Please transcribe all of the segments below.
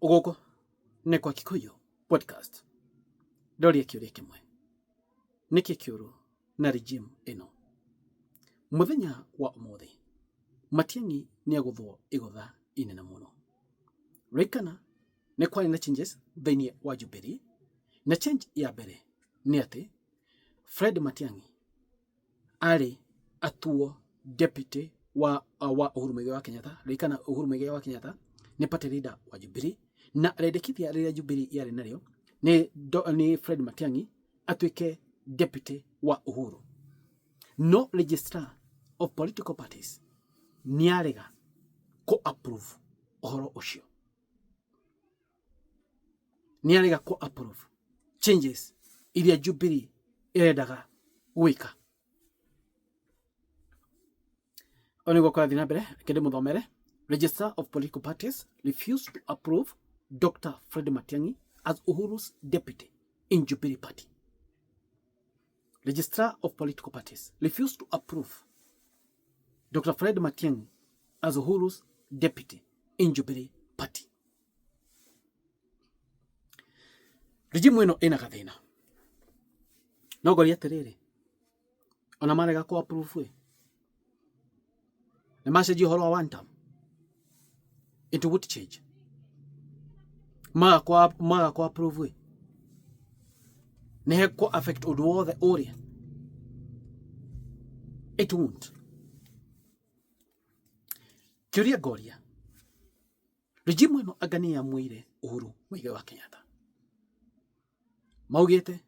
Gũkũ nĩ kwa Kikuyu Podcast. Ndoria kĩũria kĩmwe, nĩkĩ kĩũru na regime ĩno? Mũthenya wa ũmũthĩ Matiang'i nĩagũthwo igũtha inene mũno. Ririkana nĩ kwarĩ na changes thĩinĩ wa Jubilee, na change ya mbere nĩ atĩ Fred Matiang'i arĩ atuo deputy wa Uhuru Muigai wa Kenyatta. Ririkana Uhuru Muigai wa Kenyatta nĩ party leader wa Jubilee, na rĩendekithia rĩrĩa Jubilee yarĩ narĩo nĩ Fred Matiang'i atuĩke deputy wa Uhuru. No registrar of political parties nĩarega kũ approve ũhoro ũcio, nĩarega kũ approve changes iria Jubilee ĩrendaga gwĩka. O nĩguo kũrathiĩ na mbere, reke ndĩmũthomere. Registrar of political parties refused to approve Dr. Fred Matiang'i as Uhuru's deputy in Jubilee Party. Registrar of political parties refused to approve Dr. Fred Matiang'i as Uhuru's deputy in Jubilee Party. Regime ĩno ĩna gathĩna. No ngoria atĩrĩrĩ, ona marega kũ approve ĩ, nĩ macenjia ũhoro wa one term into what change? Maga kũ approve ĩ, nĩ hekũ affect ũndũ wothe ũrĩa? It won't. Kĩũria ngoria, regime ĩno anga nĩ yamũire Uhuru Muigai wa Kenyatta, maugĩte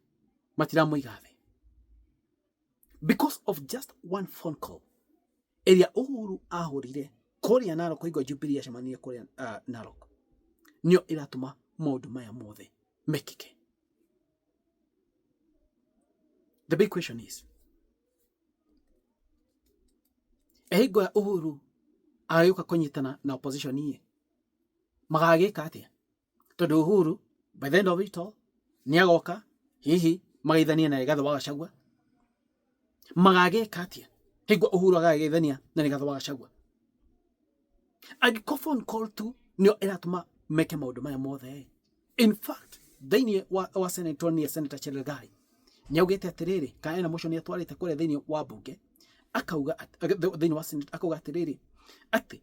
matiramũiga thĩ because of just one phone call ĩrĩa Uhuru ahũrire kũrĩa Narok kũigua Jubilee yacemanirie kũrĩa Narok, nĩyo ĩratũma maũndũ maya mothe mekĩke. The big question is, hingo ya Uhuru agĩũka kũnyitana na opposition ĩ, magagĩka atĩa? Tondũ Uhuru by the end of it all nĩ agoka hihi magaithanie na Rigathĩ wa Gachagua, magagĩka atĩa hingo Uhuru agagĩithania na Rigathĩ wa Gachagua? Angĩkorwo phone call tu nĩyo ĩratũma meke maũndũ maya mothe. In fact, thĩinĩ wa Senate nĩ Senator Cherargei nĩaugĩte atĩrĩrĩ, kana ena motion atwarĩte kũrĩa thĩinĩ wa mbunge, akauga thĩinĩ wa Senate akauga atĩrĩrĩ, atĩ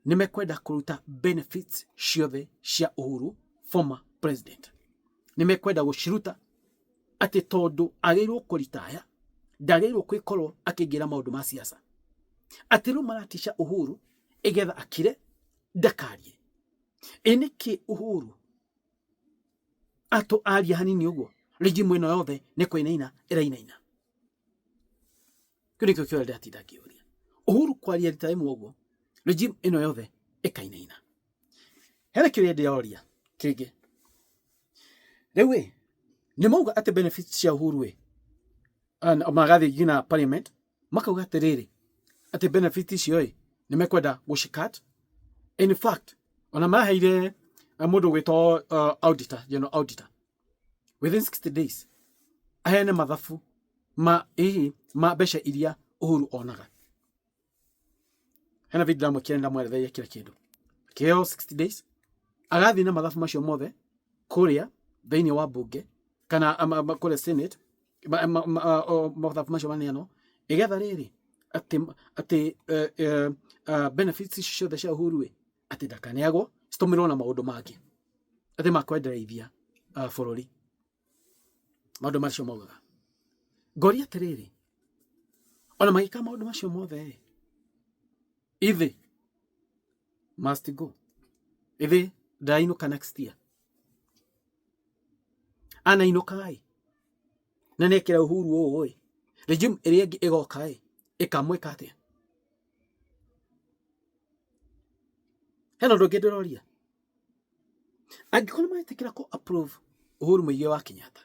nĩ mekwenda kũruta benefits ciothe cia Uhuru former president, nĩ mekwenda gũciruta atĩ tondũ agĩrĩirwo kũritaya, ndagĩrĩirwo kwĩkorwo akĩingĩra maũndũ ma siasa, atĩ rĩu maratisha Uhuru ĩgetha akire ndakarie. Ĩ nĩkĩ Uhuru atũ aria hanini ũguo regime ĩno yothe nĩ kũinaina ĩrainaina? Kĩu nĩkĩo kĩũria ndĩratinda ngĩũria. Uhuru kwaria rita rĩmwe ũguo regime ĩno yothe ĩkainaina. Hena kĩũria ndĩroria kĩngĩ. Rĩu ĩ, nĩ mauga atĩ benefits cia Uhuru ĩ, magathiĩ nginya parliament makauga atĩrĩrĩ, atĩ benefit icio ĩ nĩ mekwenda gũcicut. In fact, ona maheire mũndũ ũgwĩtwo auditor, general auditor, within 60 days aheane mathabu ma hihi ma mbeca iria Uhuru onaga. Hena video ndamwĩkĩra, ndamweretheire kila kĩndũ. Akĩheo 60 days agathiĩ na mathabu macio mothe kũrĩa thĩinĩ wa mbunge kana kũrĩa Senate, mathabu macio maneanwo ĩgetha rĩrĩ atĩ benefits icio ciothe cia Uhuru ĩ atĩ ndakaneagwo, citũmĩrwo na maũndũ mangĩ atĩ makwendereithia bũrũri. Maũndũ macio maugaga. Ngoria atĩrĩrĩ, ona magĩka maũndũ macio mothe ĩ, ithe must go, ithe ndainũka next year, anainũka ĩ na nĩekĩra Uhuru ũũ ĩ, regime ĩrĩa ĩngĩ ĩgoka ĩ ĩkamwĩka atĩa? Hena ũndũ ũngĩ ndĩroria, angĩkorwo nĩ maretĩkĩra kũ approve Uhuru Muigai wa Kenyatta,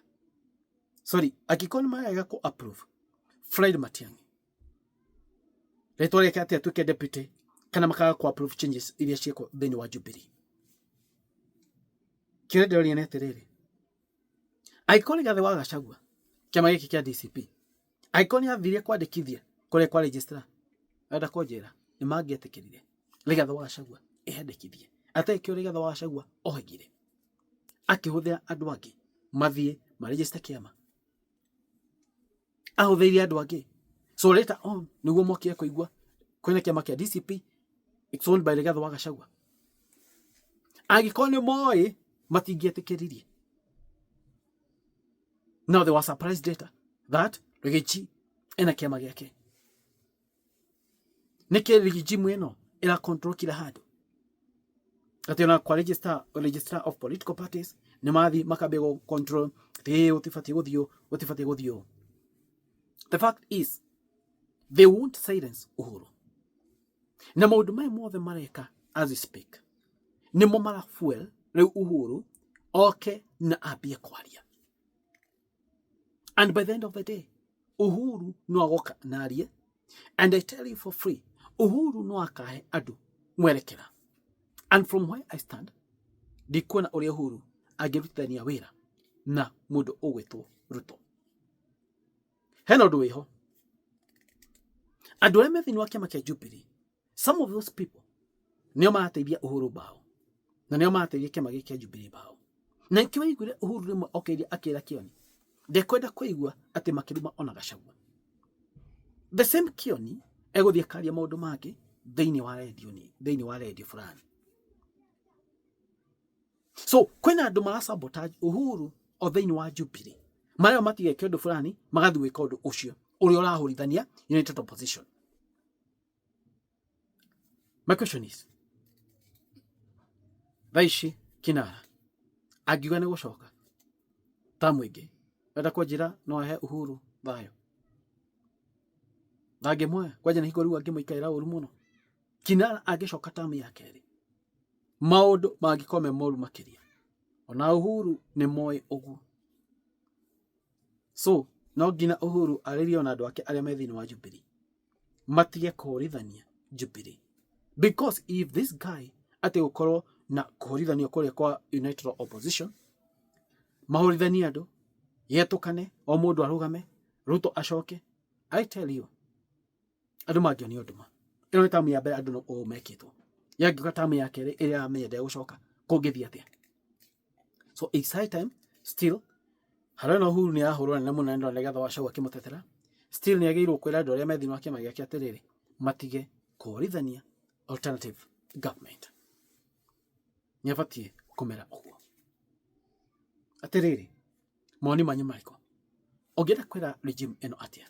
sorry, angĩkorwo nĩ marega kũ approve Fred Matiang'i rĩtwa rĩake atĩ atuĩke deputy, kana makaga kũ approve changes iria ciĩkwo thĩinĩ wa Jubilee, kĩrĩa ndĩroria nĩ atĩrĩrĩ, angĩkorwo Rigathĩ wa Gachagua kĩama gĩkĩ kĩa DCP angĩkorwo nĩ athire kwandĩkithia kũrĩa kwa registrar, arenda kũnjĩra nĩ mangĩetĩkĩrire Rigathĩ wa Gachagua eyandĩkithie Atarĩ kĩo Rigathĩ wa Gachagua oigire akĩhũthĩra andũ angĩ mathiĩ maregister kĩama, ahũthĩire andũ angĩ. So later on nĩguo mokire kũigua kwĩna kĩama kĩa DCP, it's owned by Rigathĩ wa Gachagua. Angĩkorwo nĩ moĩ, matingĩetĩkĩririe. Now they were surprised later that Rigathi ena kĩama gĩake. Nĩkĩ regime ĩno ĩra control kila handũ, atĩ ona kwa register of political parties nĩ mathiĩ makambia gũ control atĩ ũtibatiĩ gũthiĩ, ũtibatiĩ gũthiĩ? The fact is they won't silence Uhuru, na maũndũ maya mothe mareka as we speak nĩmo mara fuel rĩu Uhuru oke na ambie kwaria. And by the end of the day Uhuru no agoka na arie, and I tell you for free, Uhuru no akahe andũ mwerekera. And from where I stand, ndikuona ũrĩa Uhuru angĩrutithania wĩra na mũndũ ũgwĩtwo Ruto. Hena ũndũ wĩho, andũ arĩa me thĩinĩ wa kĩama kĩa Jubilee, some of those people nĩo marateithia Uhuru mbao na nĩo marateithia kĩama gĩkĩ kĩa Jubilee mbao. Na nĩkĩo waiguire Uhuru rĩmwe okĩria akĩra Kĩoni ndekwenda kũigua atĩ makĩruma ona Gachagua. The same Kĩoni egũthiĩ akaria maũndũ mangĩ thĩinĩ wa redio, ni thĩinĩ wa redio fulani. So kwĩna andũ mara sabotage Uhuru o thĩinĩ wa Jubilee, marĩa matigeke ũndũ fulani, magathiĩ gwĩka ũndũ ũcio ũrĩa ũrahũrithania united opposition. My question is, thaa ici Kinara angiuga nĩ gũcoka ta mũingĩ enda kwanjĩra no ahe Uhuru thayũ ndangĩmuoya kwanja nĩ hingo rĩu angĩmũikarĩra ũru mũno. Kinara angĩcoka tamu ya kerĩ, maũndũ mangĩkorwo me moru makĩria. Ona Uhuru nĩ moĩ ũguo, so no nginya Uhuru arĩrie ona andũ ake arĩa me thĩinĩ wa Jubilee matige kũhũrithania Jubilee, because if this guy atĩ gũkorwo na kũhũrithanio kũrĩa kwa united opposition, mahũrithanie andũ yetũkane, o mũndũ arũgame, Ruto acoke, I tell you, andũ mangĩonio nduma. Ĩno nĩ tamu ya mbere andũ ũũ mekĩtwo. Yangĩũka tamu ya kerĩ ĩrĩa amenya ndegũcoka, kũngĩthiĩ atĩa? So it's high time. Still harĩa na Uhuru nĩ arahũrwo nene mũno nĩ Rigathĩ wa Gachagua akĩmũtetera, still nĩ agĩrĩirwo kwĩra andũ arĩa me thĩinĩ wa kĩama gĩake atĩrĩrĩ, matige kũhũrithania alternative government. Nĩ abatiĩ kũmera ũguo. Atĩrĩrĩ, mawoni manyu marĩkũ? Ũngĩenda kwĩra regime ĩno atĩa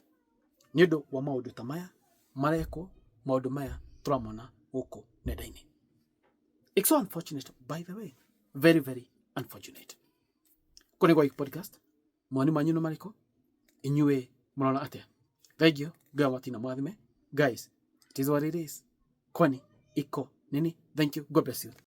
nĩ ũndũ wa maũndũ ta maya marekwo, maũndũ maya tũramona gũkũ nenda-inĩ? It's so unfortunate, by the way, very very unfortunate. Kũrĩ gwa podcast, mawoni manyu nĩ marĩkũ? Inyuĩ mũrona atĩa? Thank you. Ngai matina mwathime. Guys, it is what it is. Kwani iko nini? Thank you. God bless you.